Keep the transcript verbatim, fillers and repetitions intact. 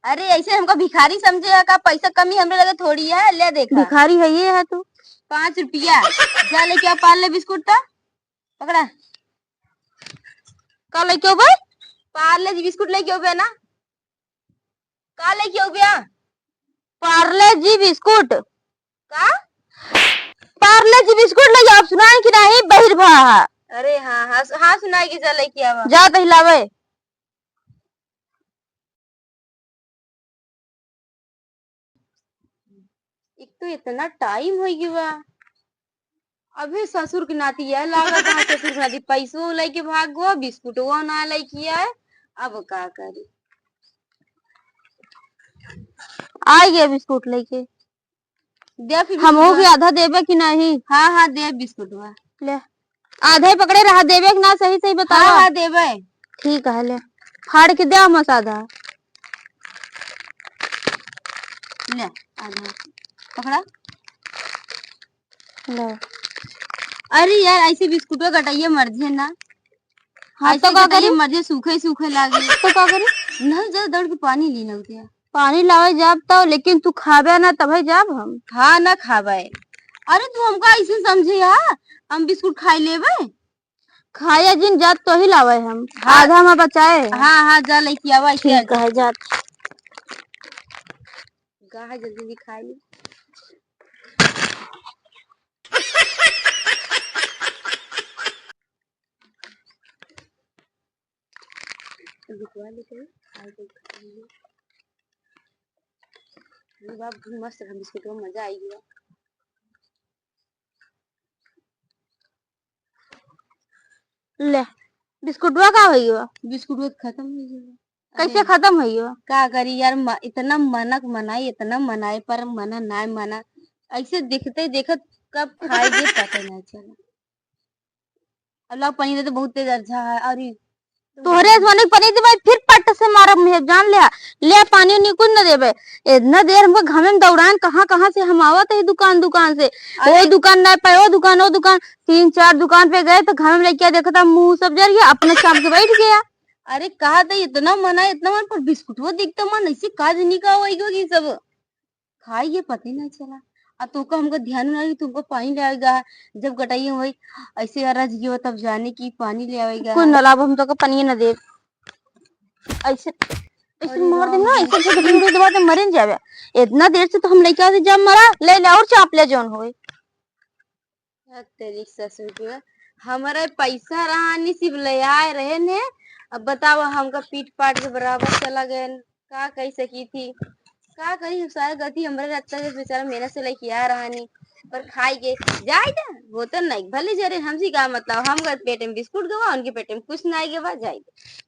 अरे, ऐसे हमका भिखारी समझे है का? पैसा कमी हमरे लगे थोड़ी है, ले देखा। भिखारी है ये है तू। पाँच रुपया। जा लेके आ पार्ले बिस्कुट तो। पकड़ा। का लेके आउबे? पार्ले जी बिस्कुट लेके आउबे ना। का लेके आउबे? पार्ले जी बिस्कुट। का? पार्ले जी बिस्कुट ले जाओ, सुनाई कि नहीं, बहिर भा। अरे हाँ, हाँ, सु-, हाँ, सुनाई कि जा लेके आवा। जा तही लावे। एक तो इतना टाइम होइ गवा, अबे ससुर के नाती है, लागत है ससुर के नाती पैसो लेके भाग गो, बिस्कुटो ना लेके आए। अब का करी? आ गया बिस्कुट लेके। दे फिर हमहू बिस्कुटवा। के आधा देबे कि नहीं? हाँ, हाँ, दे बिस्कुटवा। ले, आधे पकड़े रहा, देबे कि ना, सही सही बतावा। हाँ, हाँ, देबे। ठीक है, ले, फाड़ के दे हमस आधा। ले, आधा पकड़ा। ले। अरे यार, ऐसे बिस्कुटवा गटाइए मर जे ना। हाँ, ऐसे तो का गटाइए करी? मर जे, सूखे सूखे लागे। तो का करी? नहीं, जरा दौड़ के पानी ली ना उठिया। पानी लावे जाब तो, लेकिन तू खाबे ना तबे जाब हम। हाँ, ना खाबे। अरे तू हमका ऐसे समझे हा? हम बिस्कुट खाई लेबे? खाया जिन जात तो ही लावे हम। हाँ। आधा में बचाए। हाँ, हाँ, जा लेके आवा, ऐसे ठीक है, जात। गा है, जल्दी जल्दी खाई। बिस्कुटवा लेके आई, खाई के खाई। ये बाप मस्त रहा बिस्कुट में, मजा आई गया। ले, बिस्कुटवा का होई गवा? बिस्कुटवा खत्म हो गया। कैसे अरे, खत्म होई गवा? का करी यार, म-, इतना मनक मनाई, इतना मनाई, पर मना ना मना। ऐसे देखते देखत कब खाई गए, पता नहीं चला। अब लाओ, पनीर तो बहुत तेज अर्झा है। अरे तोहरे जवानी के पनीर देबे, फिर पट से मारब मुँहे, जान ले। ले पानी उनी कुछ न देबे। इतना देर हमको घामे में दौड़ान, कहाँ कहाँ से हम आवत है दुकान दुकान से। अरे ओ दुकान ना पाए, ओ दुकान, ओ दुकान, तीन चार दुकान पे गए तो घामे में लइका देखता, मुँह सब जर गया, अपने चाप के बैठ गया। अरे कहा तो इतना मना, इतना मन पर बिस्कुट वो दिखता मन, ऐसे काज नहीं का होई गो कि सब खाई के पते नहीं चला। आ तोका हमका ध्यान ना रही, तुमको पानी ले आवेगा। जब गटाइए वही ऐसे अरज गयो तब जाने की पानी ले आवेगा। कोई ना लाभ, हम तोका पानी ना देब। ऐसे, ऐसे अरे मार देब ना, राम। ऐसे छोटे छोटे दबा दे, मरे न जावे। इतना देर से तो हम लइका से जब मरा, ले ले और चाप ले जौन होए। हद तेरी ससुर के, हमारे पैसा रहा नहीं, सिर्फ ले आए रहे ने। अब बताओ, हमका पीट पाट के बराबर चला गए, का कही सकी थी, का करी, सारा गलती हमरे रहता है, बेचारा मेहनत से लेके आ रहा नहीं, पर खाई के जाए दे, वो तो नहीं, भले जरे हमसे का मतलब, हम घर पेट में बिस्कुट गवा, उनके पेट में कुछ नहीं गवा, जाए दे।